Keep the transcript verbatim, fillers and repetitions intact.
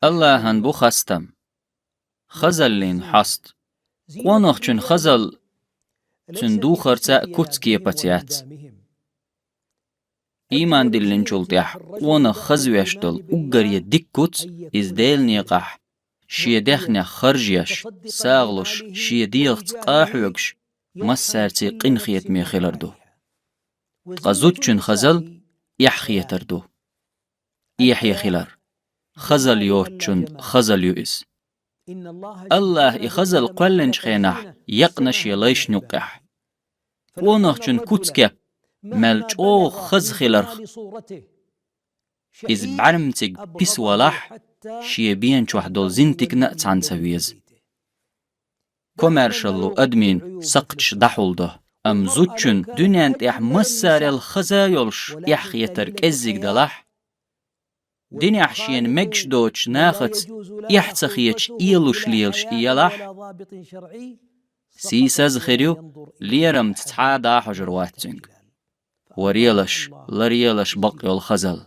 Аллахӏан бу хастам. Хазаллин хьаст. Къонахчун хазал цун духарца а куц кепац яц. Ийман диллинчул тӏехь къонах хазвеш долу уггаре дика куц, иза Делан некъахь, шен дехнех харжеш, сагӏалуш, шен дегӏаца къахьоьгуш, массаьрций къинхетаме хилар ду. Ткъа зудчун хазал эхь хетар ду. Эхье хилар. Хазал йоцучун хазал ю иза. Аллахӏа и хазал кхоьллинчу хенахь екъна шен лайшна юккъехь. Къонахчун куц кеп, мел чӏогӏа хаза хиларх. Иза бӏаьрмциг пис валахь, шен бен чохь долу зинтикна а цхьаьна ца веза. Комаьршалла адамийн сакхташ дӏахьулдо, амма зудчун дуьнен тӏехь массарел хаза йолуш эхь хетар кӏеззиг далахь, динехь шена мегаш доцучу нахаца эхь ца хеташ ийлуш лелаш и ялахь, сийсаза хир ю, лерамца цхьа а дӏахьожур вац цуьнга. Варелаш, ларелаш бакъ йолу хазал.